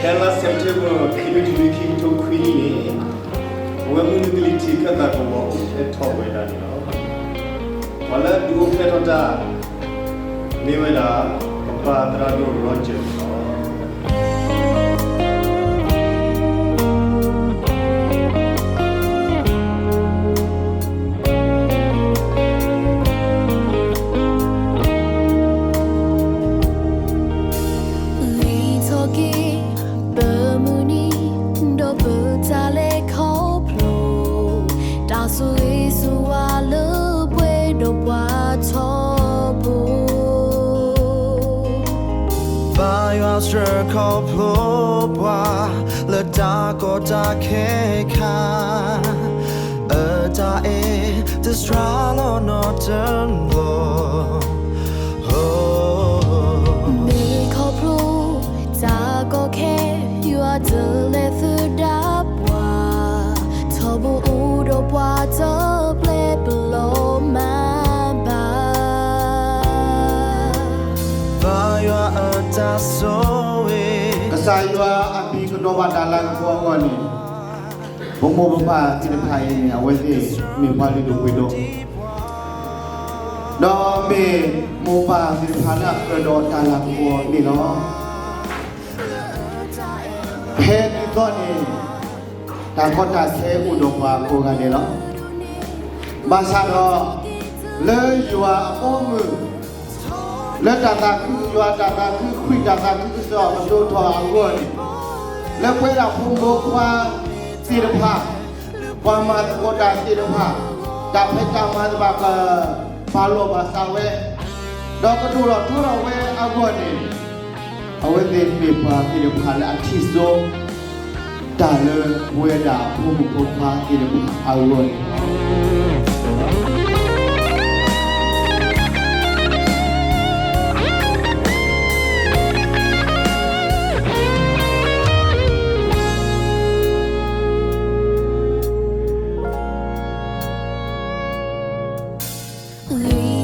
ဖဲလါစဲးပထ့ဘၢၣ် ခံနွံတနွံ ခံကထိခွံနံၣ်န့ၣ် ပဝဲမုၢ်နုာ်ကလံၤထံးခၢၣ်သးကဝီၤအိၣ်ဖျဲၣ်ထီၣ်ဝဲဒၣ်န့ၣ်လီၤ. ပှၤလၢဒုးအိၣ်ဖျဲၣ်ထီၣ်တၢ် မ့ၢ်ဝဲဒၣ် ပပၢ်သရၣ်ဒိၣ် Roger န့ၣ်လီၤ. ဂ့ၤထီၣ်က့ၤ ပမုၢ်နံၤ ဒီးပတၢ်လဲၤခီဖျိ တၢ်ဆိၣ်ဂ့ၤဆိၣ်ဝါလၢပှဲၤဒီးပှၤထီဘိ ဘါယွၤဆှၢခီဖျိပှၤ လၢတၢ်ကီတၢ်ခဲခါ အတၢ်အဲၣ်တစှၤလီၤနီတဘျီ မ့ၢ်ခီဖျိ တၢ်ကီခဲ ယွၤတလဲၤသုဒၣ်ပှၤ ထီဘိအိၣ်ဒီးပှၤတပျဲပလီၤမၤဘၣ် ဘါယွၤအတၢ်ဆိၣ်ဂ့ၤ ကစၢ်ယွၤအမံၤကဒီးဘၣ်တၢ်လၤကပီၤအဂီၢ်န့ၣ် ပမိၢ်ပပၢ်သ့ၣ်တဖၣ်အံၤန့ၣ် အဝဲသ့ၣ်မ့ၢ်ပှၤလုၢ်ဒိၣ်ပှ့ၤဒိၣ် ဒီးမ့ၢ်မိၢ်ပၢ်သ့ၣ်တဖၣ်လၢအကြၢးဒီးတၢ်လၤကပီၤန့ၣ်လီၤ. ဖဲဒ်သိးန့ၣ် တၢ်ကီတၢ်ခဲအိၣ်ဒီးပှၤကိးဂၤဒဲးလီၤ. ဘၣ်ဆၣ်ဒီး လၢယွၤအဘီအမုၢ် လၢတၢ်သးခုယွၤ တၢ်သးခုခရံာ် တၢ်သးခုကစီၣ်ကဒိၣ်ထီၣ်အဂီၢ်န့ၣ် လၢပဝဲဒၣ်ဖိမုၣ်ဖိခွါသ့ၣ်တဖၣ် ပှၤမၤသကိးတၢ်သ့ၣ်တဖၣ် တၢ်ဖံးတၢ်မၤသ့ၣ်တဖၣ်ကပာ်လီၤဘၣ်စးဝဲ ဒီးကဒိၣ်ထီၣ်ထီထီၣ်ဝဲအဂီၢ်န့ၣ် အဝဲသ့ၣ်မ့ၢ်ပှၤသ့ၣ်တဖၣ်လၢအထံၣ်စိ တၢ်လၢပဝဲဒၣ်ဖိမုၣ်ဖိခွါသ့ၣ်တဖၣ်အဂီၢ်န့ၣ်လီၤ.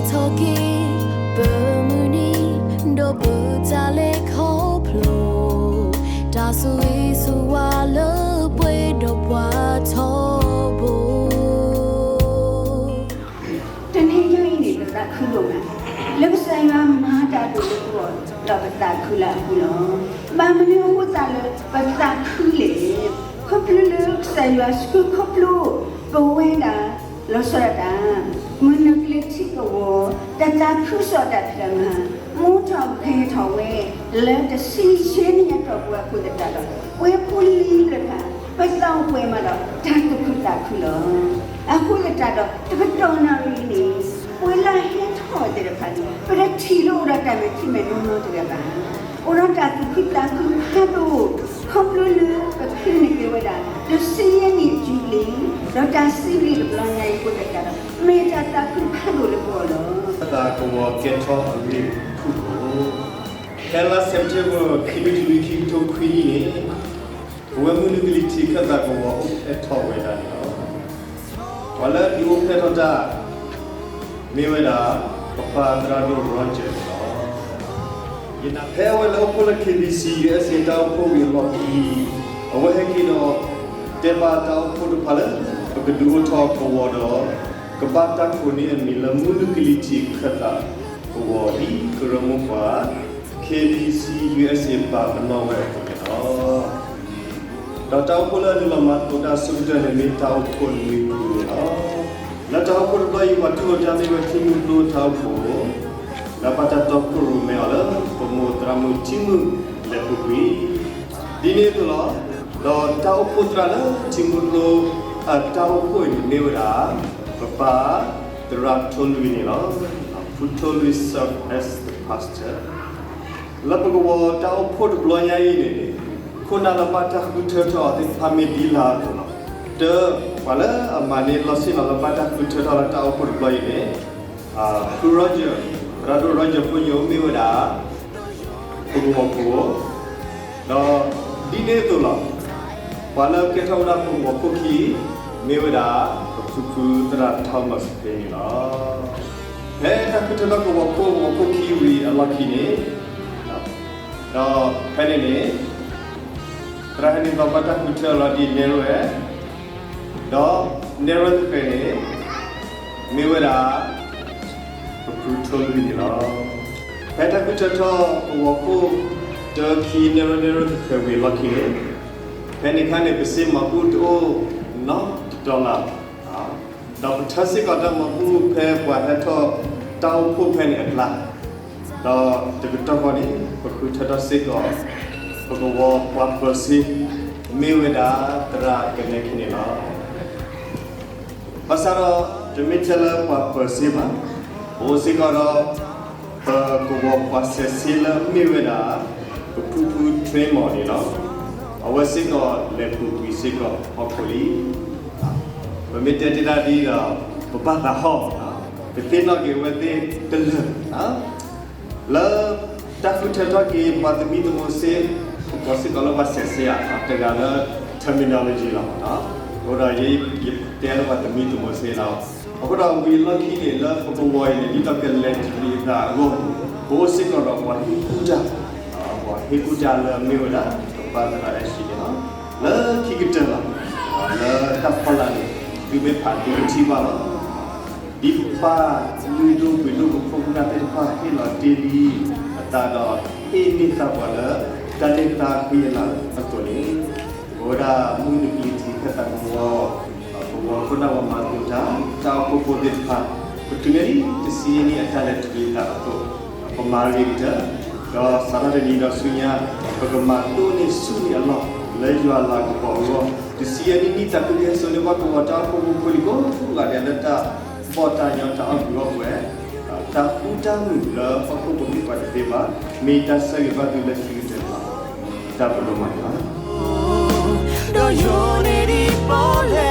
ဂ့ၤထီၣ်က့ၤ ပမုၢ်နံၤ ဒီးပတၢ်လဲၤခီဖျိ တၢ်ဆိၣ်ဂ့ၤဆိၣ်ဝါလၢပှဲၤဒီးပှၤထီဘိ တနံၤညါအံၤန့ၣ် ပသးခုဒိၣ်မး လၢကစၢ်ယွၤမၤတၢ်ဒိၣ်လၢပဂီၢ် ဒီးပသးခုလၢအပူၤလီၤ. ဘၣ်မနုၤအဃိသတးလၢပသးခုလဲၣ်. ခီဖျိလၢကစၢ်ယွၤဆှၢခီဖျိ ပဝဲဒၣ် လီၤဆီဒၣ်တၢ် မုၢ်နုာ်ကလံၤထံးကဝီၤ တၢ်သးခုကစီၣ်တၢ်ဖံးတၢ်မၤ မူထီၣ်ဂဲၤထီၣ်ဝဲ လၢတဆံယဲၢ်နံၣ်အတီၢ်ပူၤအဃိသတးဒီး ပဝဲဖိလံၤသ့ၣ်တဖၣ် ပသးအိၣ်ပှဲၤမးဒီး တၢ်သူၣ်ခုသးခုလီၤ. အဃိသတးဒီး တကတီၢ်နၣ်ရံၣ်အံၤန့ၣ် ပဝဲလၢအဟဲထီၣ်သ့ၣ်တဖၣ်န့ၣ် ပတထံၣ်လိာ်ဒီးတၢ်မဲာ်ထံမဲာ်နိနီတဂၤဘၣ်. အိၣ်ဒီးတၢ်သူၣ်ခုသးခုဖးဒိၣ် ခီဖျိလၢပဖုန့ၢ်က့ၤဝဲဒၣ် တဆံယဲၢ်နံၣ်အယူဘလံ ဒီးတၢ်စံးဘျုးတဘျီညါအံၤအဃိသတးဒီး မ့ၢ်တၢ်သးခုဖးဒိၣ်လၢပဂီၢ်လီၤ. သးကဝီၤကဲထီၣ်အဂ့ၢ်ခိၣ်ကိာ် ဖဲလါစဲးပထ့ဘၢၣ် ခံနွံတနွံခံကထိခွံနံၣ်န့ၣ် ပဝဲမုၢ်နုာ်ကလံၤထံးခၢၣ်သးကဝီၤအိၣ်ဖျဲၣ်ထီၣ်ဝဲဒၣ်န့ၣ်လီၤ. ပှၤလၢဒုးအိၣ်ဖျဲၣ်ထီၣ်တၢ် မ့ၢ်ဝဲဒၣ် ပပၢ်သရၣ်ဒိၣ် Roger န့ၣ်လီၤ. ဖဲအဝဲလဲၤအိၣ်ဖှိၣ်လၢ KBC USA တၢ်အိၣ်ဖှိၣ်ဝံၤအလီၢ်ခံ အဝဲဟဲက့ၤဒီး တဲဘၣ်တၢ်အိၣ်ဖှိၣ်တဖၣ်လၢ ပကဒုးအိၣ်ထီၣ်ကဝီၤဒီး ကဘၣ်တၢ်ကိးန့ၢ်အမံၤလၢမုၢ်နုာ်ကလံၤထံးခၢၣ်သးကဝီၤ ဒ်ကရၢမိၢ်ပှၢ် KBC USA ပာ်ပနီၣ်ဝဲအသိးန့ၣ်လီၤ. ဒီးတၢ်အိၣ်ဖှိၣ်လၢအနုာ်လီၤမၤသကိးတၢ်အဆိကတၢၢ်န့ၣ် မ့ၢ်တၢ်အိၣ်ဖှိၣ်နွံပူၤန့ၣ်လီၤ. လၢတၢ်အိၣ်ဖှိၣ်တဘျီအံၤ ပှၤတူၢ်လိာ်တၢ်မ့ၢ်ဝဲထံမုၢ်ကျိတၢ်အိၣ်ဖှိၣ် လၢဘၣ်တၢ်တီခိၣ်ရိၣ်မဲအီၤလၢ ပမိၢ်သရၣ်မုၣ်ထံမုၢ်လဲၤပူၤကွံာ် ဒ်န့ၣ်အသိးလီၤ. ဒီးတၢ်အိၣ်ဖှိၣ်သရၣ်လၢထံမုၢ်ကျိအတၢ်အိၣ်ဖှိၣ်အံၤန့ၣ်မ့ၢ်ဝဲဒၣ် ပပၢ်သရၣ်ထိလွံၢ်န့ၣ်လီၤ. ဖုထိလွံၢ် serve as the pastor လၢပကဝီၤတၢ်အိၣ်ဖှိၣ်တဘျီညါအံၤန့ၣ် ခိၣ်နၢ်လၢဘၣ်တၢ်ဃုထၢထီၣ်အီၤသ့ၣ်တဖၣ်မ့ၢ်ဒ်လဲၣ်အသိးလီၤ. တၢ် ပှၤလၢအမၤန့ၢ်လီၢ်ဆ့ၣ်နီၤလၢဘၣ်တၢ်ဃုထၢထီၣ်လၢတၢ်အိၣ်ဖှိၣ်တဘျီအံၤန့ၣ် ဖု Roger သရၣ်ဒိၣ် Roger ဖိညိၣ်မ့ၢ်ဝဲဒၣ် ပကဝီၤခိၣ် ဒီးဒ်န့ၣ်အသိးလီၤ. ပှၤလၢကဲထီၣ်ဝဲဒၣ်ပကဝီၤခိၣ်ခံ မ့ၢ်ဝဲဒၣ် ပဖုဖုသရၣ် Thomas ဖဲန့ၣ်လီၤ. ဖဲတၢ်ဃုထၢထီၣ်ကဝီၤခိၣ် ကဝီၤခိၣ်ခံဝံၤအလီၢ်ခံန့ၣ် ဒီးဖဲန့ၣ်န့ၣ် ဘၣ်ကွၢ်တၢ်ဃုထၢလီၤဒ်နဲၣ်ရွဲၣ်, ဒီးနဲၣ်ရွဲၣ်သဃဲၤန့ၣ် မ့ၢ်ဝဲဒၣ် ပဖုထိၣ်လွံၢ်န့ၣ်လီၤ. ဖဲတၢ်ဃုထၢထီၣ်ကဝီၤခိၣ် တၢခံနဲၣ်ရွဲၣ်နဲၣ်ရွဲၣ်သဃဲၤဝံၤအလီၢ်ခံန့ၣ်, ဖဲန့ၣ်အခါန့ၣ် ပစ့မၤဘူၣ်တအိၣ်နီတတီၤလၢၤဘၣ်. ဒီးပထၢစ့ၢ်ကီးတၢ်မၤဘူၣ်ဖဲပှၤဟဲထီၣ်တၢ်အိၣ်ဖှိၣ်ဖဲန့ၣ်အကျါ, ဒီးတကတီၢ်ဃီန့ၣ် ပဃုထၢထီၣ်စ့ၢ်ကီး ပကဝီၤပှၤပၢၤစ့ မ့ၢ်ဝဲဒၣ်သရၣ်ကနဲခဲန့ၣ်လီၤ. ဘၣ်ဆၣ်ဒီး တမ့ၢ်ထဲလၢပှၤပၢၤစ့ဘၣ်, ပအိၣ်စ့ၢ်ကီးဒီး ပကဝီၤပှၤစဲးစ့လၢမ့ၢ်ဝဲဒၣ် ပဖုဖုထွဲမီၤန့ၣ်လီၤ. အဝဲစ့ၢ်ကီးလဲၤပူၤကွံာ်စ့ၢ်ကီးဟီၣ်ခိၣ်လံ. ပမ့ၢ်တဲတ့ၢ်ဒၣ်ဒ်ဒီး ပဘၣ်သးဟီၣ်, ပသ့ၣ်နီၣ်က့ၤအဝဲသ့ၣ်တလၢာ် လၢတၢ်ဃုထၢထီၣ်က့ၤပှၤသမံသမိးစ့, ပကိးစ့ၢ်ကီးလၢပှၤစဲးစ့ဧါ, တဂၤလၢ terminology လီၤ. အဃိဒီးယတဲလၢပှၤသမံသမိးစ့လီၤ. အဃိဒီးဝံၤအလီၢ်ခံန့ၣ် လၢပကဝီၤအံၤန့ၣ် ဒ်သိးကလဲၤတကလုာ်အသးအဂီၢ်န့ၣ် ပအိၣ်စ့ၢ်ကီးဒီးပှၤဟ့ၣ်ကူၣ်တၢ်, ပှၤဟ့ၣ်ကူၣ်တၢ်လၢမ့ၢ်ဝဲဒၣ် ပပၢ်သရၣ်အဲၣ်စံန့ၣ်လီၤ. လၢခံကတၢၢ်လီၤ, လၢတၢ်ဖီလာ်န့ၣ် သုမ့ၢ်ဖးဒိၣ်ထံၣ်ဘၣ်လီၤ. ဒ်ပပၢ်လုၢ်ဒိၣ်ပှ့ၤဒိၣ်ပဖိမုၣ်သ့ၣ်တဖၣ်ဟ့ၣ်လီၤတ့ၢ်လံအသးဒီး ဟ့ၣ်န့ၢ်သးပှၤလၢ တၢ်န့ၢ်သါဃံအလၤအသိးန့ၣ်, ပဝဲဒၣ်မုၢ်နံၤကလံၤထံးခၢၣ်သးကဝီၤ ပဝီၤခိၣ်နၢ်ဝီၤမၤသကိးတၢ် တၢ်အိၣ်ဖှိၣ်ဖိသ့ၣ်တဖၣ် ပတုၤန့ၢ်ဒံးတဆံယဲၢ်နံၣ်အတၢ်လဲၤတကလုာ်အသးအသိး, ပမၤဂ့ၤကတၢၢ်, ဒီးစးထီၣ်တနံၤဒီးဆူညါ ပကမၤဒိၣ်န့ၢ်ဆူၣ်န့ၢ်အလီၢ် လၢယွၤလၤကပီၤအဂီၢ်, တဆံယဲၢ်နံၣ်နံၣ်သးခုကဟဲစိာ်န့ၢ်ဘၣ် ပဝီၤတၢ်အိၣ်ဖှိၣ်ဖိဖိလံၤကိးဂၤဒဲးလၢတၢ်ဘီၣ်တၢ်ညီတၢ်အီၣ်ကုာ်အီၣ်ပှဲၤ, တၢ်ဃူတၢ်မုာ်လၢဟီၣ်ခိၣ်ပမ့ၢ်ပှၤတသ့ဘၣ်, မ့ၢ်တၢ်ဆၢဂ့ၤဘၣ်သုလၢခံကတၢၢ်လီၤ. တၢ်ဘျုးဒိၣ်မးန့ၣ်လီၤ. ဒီးယိာ်န့ၢ်ဒံးပီၣ်လဲၣ်